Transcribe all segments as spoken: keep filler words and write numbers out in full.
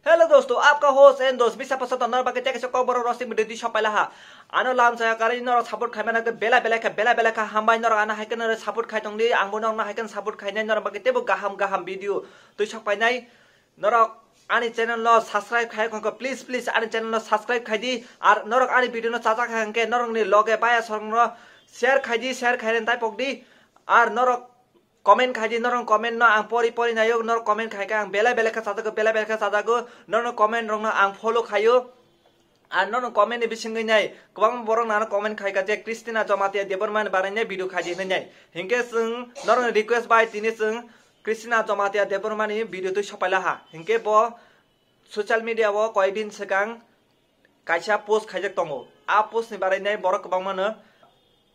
Hello dosto, apka host and dost, bisa pasat nor baki teke sok boro rosik mide di sopai laha. Ano lam saya kari nor support khai mana ke bela bela kha, bela bela kha hambai nor ana hai ke nor support khai tong di, ang bo nor na hai ke support khai nai nor baki tebo gaham gaham video tui sopai nai. Norok ani channel no subscribe khai khonko, please please ani channel no subscribe khai di. Ar norok ani video no chajak hai hwnkhe norok ni loge paya sorong no share khai di, share khai ren tai pok di. Ar norok comment khai di, norok comment no ang pori pori nayo, norok comment khai khe ang belai belai khe chajago, belai belai khe chajago, norok comment rok no ang follow khayo. Ar norok comment ni bisingwi nai kwbangma borok nano comment khai kha je Christina Jamatia Debbarma ni barai nai video khai di hinwi nai. Hinkhe chwng norok ni request bai tini chwng Christina Jamatia Debbarma ni video twi sopai laha. Hinkhe bo social media o koyek din swkang kaisa post khaijak tongo. A post ni barai nai borok kwbangma no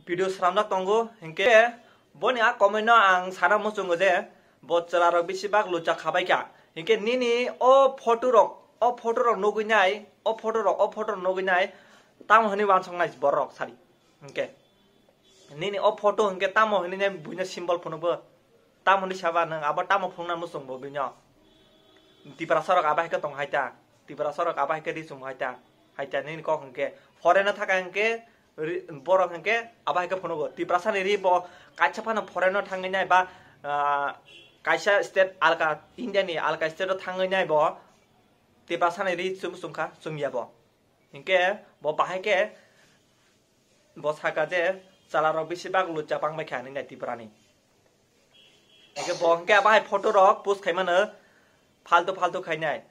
video sramjak tongo. Hinkhe boni a comment no ang sana muchungo je bo chwla rok bisi bak lucha khabai kha. Hinkhe nini o photo rok, o photo rok nugwi nai, o photo rok, o photo rok nugwi nai tamo hwnwi wansok nai borok sari. Hinkhe nini o photo hinkhe tamo hwnwi nai buino symbol phunukgo. Tamo ni saba nwng abo tamo phunukna muchung bo bino. Tiprasa rok abo hai khe tong hai ta. Tiprasa rok abo hai khe ri chum hai ta. Hai ta nini kok hinkhe foreign o thaka hinkhe ri-, borok hinkhe abo hai khe phunugo. Tiprasa ni ri bo kaisa phano foreign o thangwi nai ba, ah, kaisa state alka India ni alka state o thangwi nai bo Tiprasa ni ri chum chum kha chum ya bo. Hinkhe bo bahai khe bo saka je chwla rok bisi bak lucha bang bai kha hinwi nai Tripura ni. Hinkhe bo hinkhe abo hai photo rok post khai mano faltu faltu khai nai.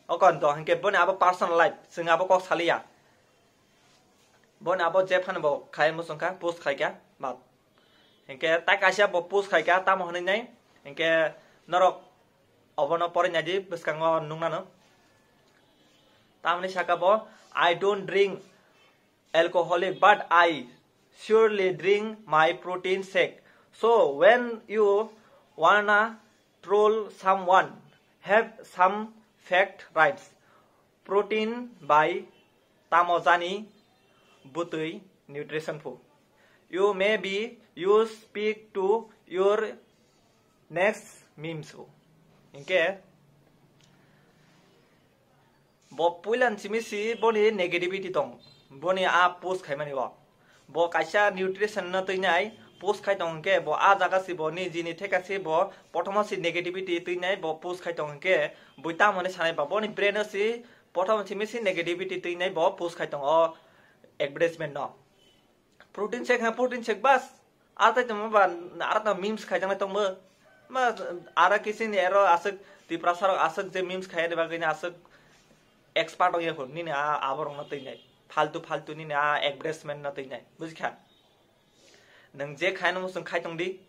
O kon to hinkhe boni abo personal life chwng abo kok saliya. Boni abo je phano bo khai muchung kha post khai kha ba. Hinkhe tai kaisa bo post khai kha tamo hwnwi nai. Hinkhe norok obono porinai di bwskango nuknano. Tamoni saka bo, "I don't drink alcoholic, but I surely drink my protein shake. So when you wanna troll someone, have some fact rights. Protein by tamo jani bwtwi nutrition phu. You may be you speak to your next memes." Hinkhe bo puilan simi si boni negativity tong, boni a post khaimani bo. Bo kaisa nutrition no twi nai post khai tong hinkhe bo a jaga si bo nijini theka si bo prothom o si negativity twi nai bo post khai tong hinkhe bui tamo ni sanai ba boni brain o si prothom simi si negativity twi nai bo post khai tong o advertisement no. Protein shake ha, protein shake bas. Ar tai tongma ba, ar ta memes khaijaknai tongmo. Ma, ara kisini ero aswk Tiprasa rok aswk je memes khaiyani bagwi ni aswk expert ongya hwn nini a, aborok no twi nai. Faltu faltu nini a advertisement no twi nai. Bujikha? Nwng je khaino muchung khai tong di.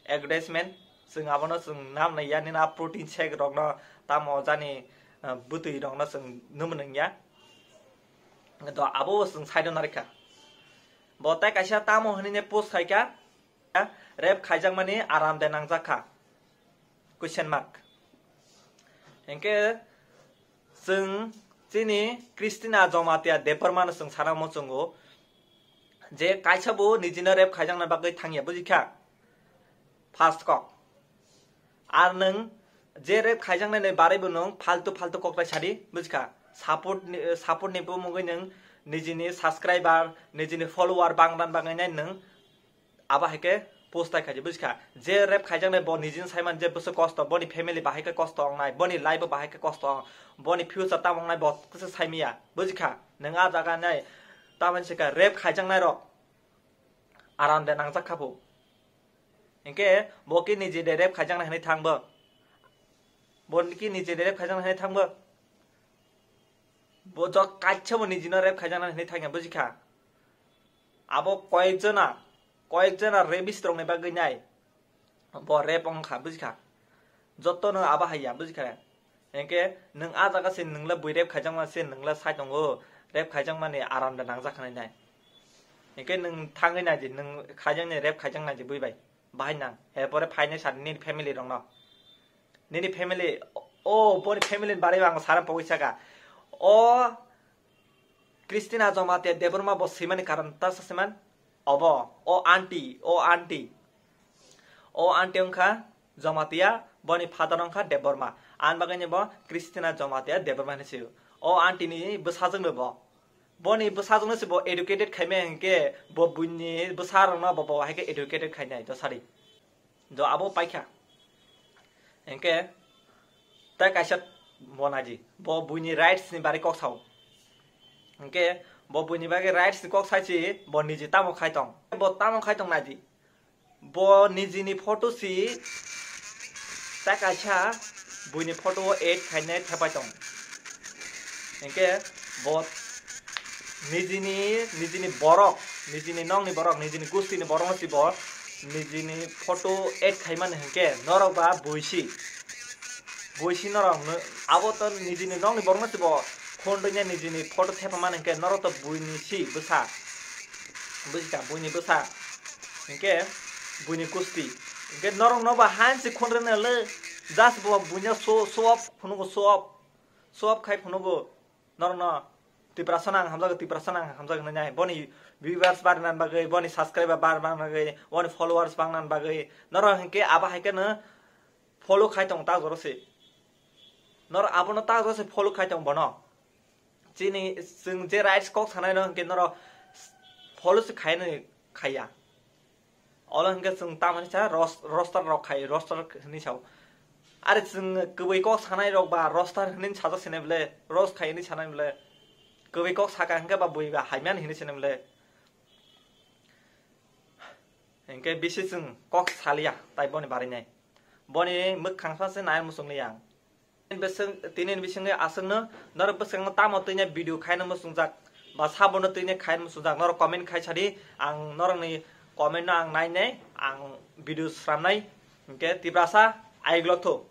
Advertisement, chwng abono chwng nam nai ya, nini a protein shake rokno tamo jani, ah, bwtwi rokno chwng num nung ya. To abo chwng side o narikha. Bo tai kaisa tamo hwnwi ne post khai kha, rep khaijakmani aram de nangjak kha. Question mark. Hinkhe chwng chini Christina Jamatia Debbarma no chwng sana muchungo je kaisa bo nijino rep khaijakna bagwi thangya, bujikha? First kok. Ar nwng je rep khaijaknani barai bo nwng faltu faltu kok tai sadi, bujikha? Support ni, support ni bumungwi nwng nijini subscriber, nijini follower bangdan bagwi nai nwng abo hai khe post tai khaidi, bujikha? Je rep khaijaknai bo nijini saiman je bwswk kosto, boni family bahai khe kosto wngnai, boni life bo bahai khe kosto wng, boni future tamo wngnai bo kwchwk saimaya, bujikha? Nwng a jaga nai tamoni se kha rep khaijaknai rok aram de nangjak kha bo. Hinkhe bo ki niji de rep khaijaknai hinwi thang bo. Bo ki niji de rep khaijaknai hinwi thang bo. Bo jok kaisa bo nijino rep khaijaknai hinwi thang ya, bujikha? Abo koyek jona, koyek jona rapist rokni bagwi nai. Bo rep wngkha, bujikha? Joto no abo hai ya, bujikha? Hinkhe nwng a jaga se nwngla bui rep khaijakma se nwngla sai tongo, rep khaijakmani aram da nangjak khanai nai. Hinkhe nwng thangwi nai di, nwng khaijaknai rep khaijaknai di bui bai. Bahai nang, he pore phainai sa nini family rokno. Nini family, o, boni family ni barai ang sana pogwi saka. O, Christina Jamatia Debbarma bo swimani karon ta sa siman? Obo, o aunty, o aunty. O aunty wngkha Jamatia, boni father wngkha Debbarma. Ani bagwi ni bo Christina Jamatia Debbarma hinwi sio. O aunty ni bwsajwk no bo. Boni bwsajwk no se bo educated khaimai hinkhe bo buini bwsa rok no bo bo hai khe educated khainai do sari. Do abo paikha. Hinkhe tai kaisa bo naidi. Bo buini rights ni bari kok sao. Hinkhe bo buini bagwi rights ni kok sai si bo niji tamo khai tong. Bo tamo khai tong naidi. Bo nijini photo si ta kaisa buini photo o add khainai thepai tong. Hinkhe bo nijini, nijini borok, nijini nokni borok, nijini gustini borok no si bo nijini photo add khaimani hinkhe norok ba buisi. Buisi norok no, abo to nijini nokni borok no si bo khon rwnya nijini photo thepamani hinkhe norok to buini si bwsa. Bujikha, buini bwsa. Hinkhe buini gusti. Hinkhe norok no ba hansi khon rwna le just bo buino show, show off phunugo, show off. Show off khai phunugo. Norok no Tiprasa nang hamjago, Tiprasa nang hamjago hinwi nai. Boni viewers barnan bagwi, boni subscriber barnan bagwi, boni followers bangnan bagwi. Norok hinkhe abo hai kheno follow khai tong ta joro se. Norok abono ta joro se follow khai tong bono. Chini chwng je rights kok sanai no hinkhe norok follow se khai no khaiya. Olo hinkhe chwng tamani sa ros-, roster rok khai, roster hinwi sao. Are chwng kwbwi kok sanai rok ba roster hinwi sajak sene bole, roast khai hinwi sanai bole. Kwbwi kok saka hinkhe ba bui ba haiman hinwi sene bole. Hinkhe bisi chwng kok saliya tai boni barinai. Boni mwkhang sa se nai muchung liya ang. Tini bising, tini bisingwi aswkno norok bwskango tamo tini video khaina muchungjak ba sabono tini khaina muchungjak norok comment khai sadi, ang norokni comment no ang nainai, ang video sramnai. Hinkhe Tiprasa aiglotho.